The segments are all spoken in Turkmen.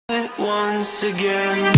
Once again.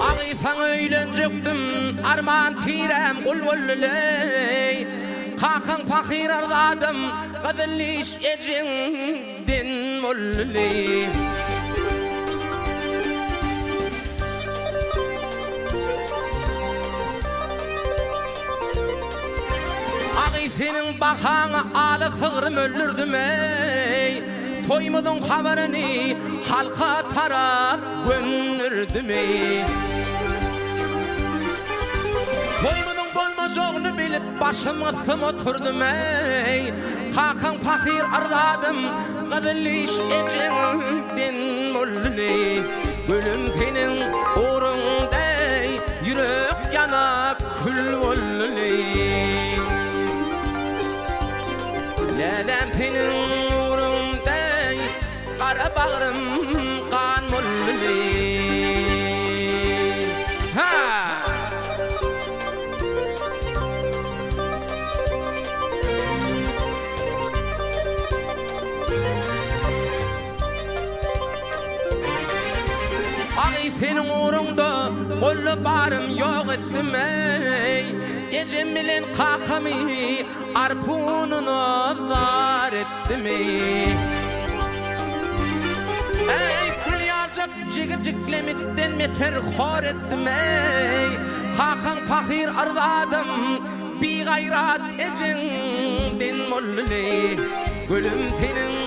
Agy saňa öýlenjekdim, arman tiräm gul boldy-leý. Kakaň pahyr arzadym, gyzyl diş ejeňden boldy-leý. Agy seniň bahaňa ala sygrym öldürdim-eý. Toýumyzyň habaryny halka tarap göndürdim-eý. Toýumyzyň bolmajagyny bilip başym gysym oturdym-eý. Kakaň pahyr arzadym, gyzyl diş ejeňden boldy-leý. Gülüm seniň ugruňda-eý, ýürek ýana kül boldy-leý. Läläm seniň ugruňda-eý, gara bagrym gan boldy-leý. Ha! Agy seniň ugruňda golly barym ýok etdim-eý, Ejem bilen kakamy arpunyna zar etdim-eý. Eý, kül ýaljak jigijiklemitden beter hor etdim-eý, Kakaň pahyr arzadam bigaýrat ejeňden boldy-leý. Gülüm seniň.